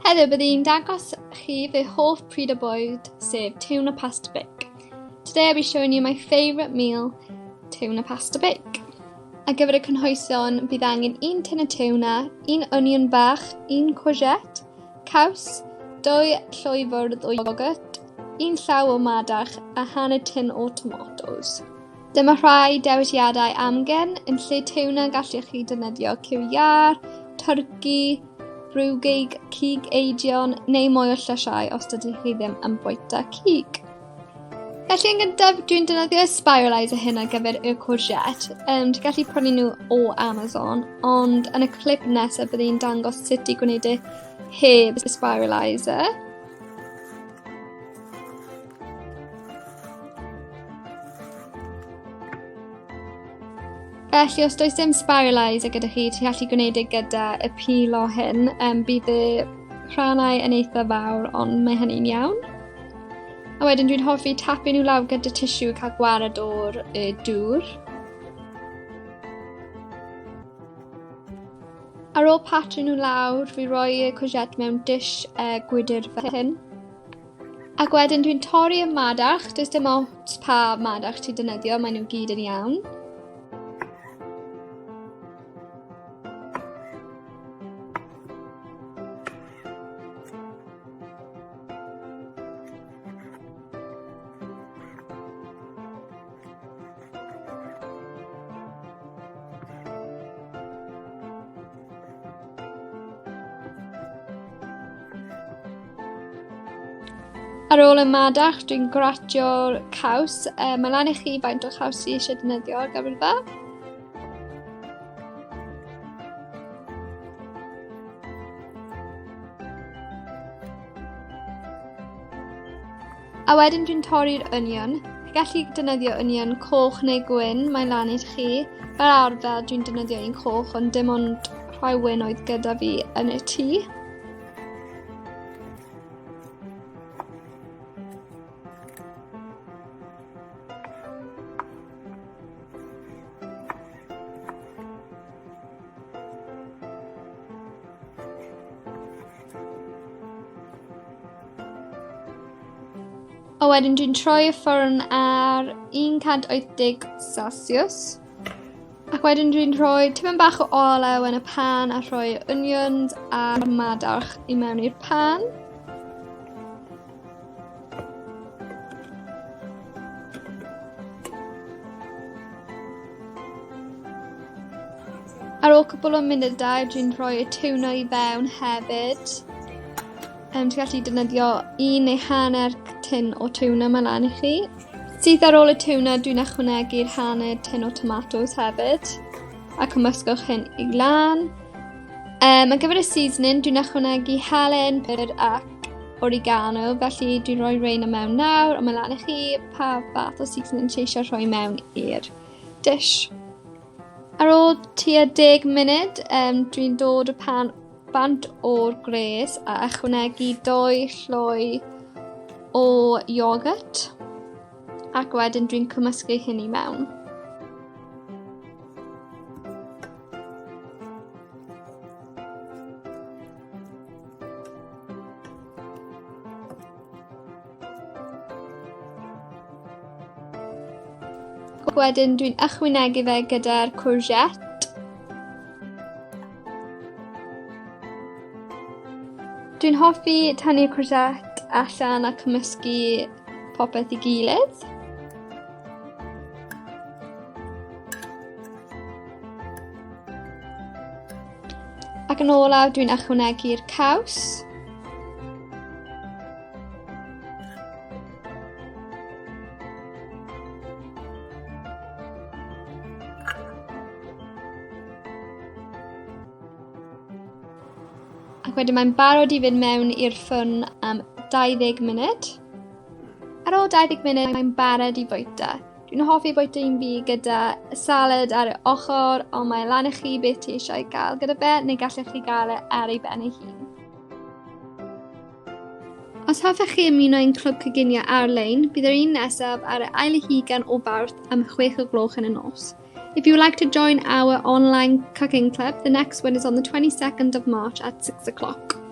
Heddiw bydd i'n dangos chi fy hoff pryd o bwyd, sef tuna pasta bake. Today I'll be showing you my favourite meal, tuna pasta bake. Ar gyfer y cynhwysion, bydd angen un tin o tuna, un onion bach, un courgette, caws, dwy llwy fwrdd o iogwrt, un llaw o madarch a hanner tin o tomatos. Dyma rhai dewisiadau amgen, yn lle tiwna gallwch chi defnyddio cyw iâr, twrci, brwgig, cig eidion neu mwy o llysiau os dydych chi ddim yn bwyta cig. Felly yn gyntaf, dwi'n defnyddio spiralizer hyn ar gyfer y courgette. Um, ti'n gallu prynu nhw o Amazon, ond yn y clip nesaf bydd i'n dangos sut i gwneud e heb spiralizer. Felly, os does dim spiralizer gyda chi, ti'n gallu gwneud e gyda y pilo hyn. Um, bydd y rhannau yn eitha fawr, ond mae hynny'n iawn. A wedyn dwi'n hoffi tapu nhw lawr gyda tissue i cael gwared o'r e, dŵr. Ar ôl patio nhw lawr, fi roi y courgette mewn dish e, gwydr fel hyn. Ac wedyn dwi'n torri y madarch, does dim ots pa madarch ti'n defnyddio, maen nhw gyd yn iawn. Ar ôl y madach, dwi'n gratio'r caws. E, mae lan i chi faint o chaws ti eisiau defnyddio ar gyfer fe. A wedyn dwi'n torri'r onion. Chi'n gallu defnyddio onion coch neu gwyn, mae'n lan i chi. Fel arfer dwi'n defnyddio un coch, ond dim ond rhai wyn oedd gyda fi yn y tŷ. A wedyn dwi'n troi y ffwrn ar 180 Celsius. Ac wedyn dwi'n rhoi tipyn bach o olew yn y pan a rhoi onions a'r madarch i mewn i'r pan. Ar ôl cwpl o munudau dwi'n rhoi y tuna i fewn hefyd. Um, ti'n gallu defnyddio un neu hanner tin o tuna mae lan i chi. Syth ar ôl y tuna dwi'n ychwanegu'r hanner tin o tomatos hefyd. A cymysgwch hyn i lan. Um, ar gyfer y seasoning dwi'n ychwanegu halen, pyr ac oregano, felly dwi'n rhoi rhain mewn nawr, ond mae lan i chi pa fath o seasoning ti eisiau rhoi mewn i'r dish. Ar ôl tua 10 munud, um, dwi'n dod y pan bant o'r gwres a ychwanegu doi llwy o iogwrt ac wedyn dwi'n cymysgu hyn i mewn. Wedyn dwi'n ychwanegu fe gyda'r courgette. Dwi'n hoffi tynnu'r courgette allan a cymysgu popeth i gilydd. Ac yn olaf dwi'n ychwanegu'r caws. Ac wedyn mae'n barod i fynd mewn i'r ffwrn am 20 munud. Ar ôl 20 munud mae'n barod i fwyta. Dwi'n hoffi bwyta un fi gyda salad ar y ochr, ond mae lan i chi beth ti eisiau gael gyda fe, neu gallech chi gael e ar ei ben ei hun. Os hoffech chi ymuno ein clwb coginio ar-lein, bydd yr un nesaf ar y ail hugain o Fawrth am 6 o gloch yn y nos. If you would like to join our online cooking club, the next one is on the 22nd of March at 6 o'clock.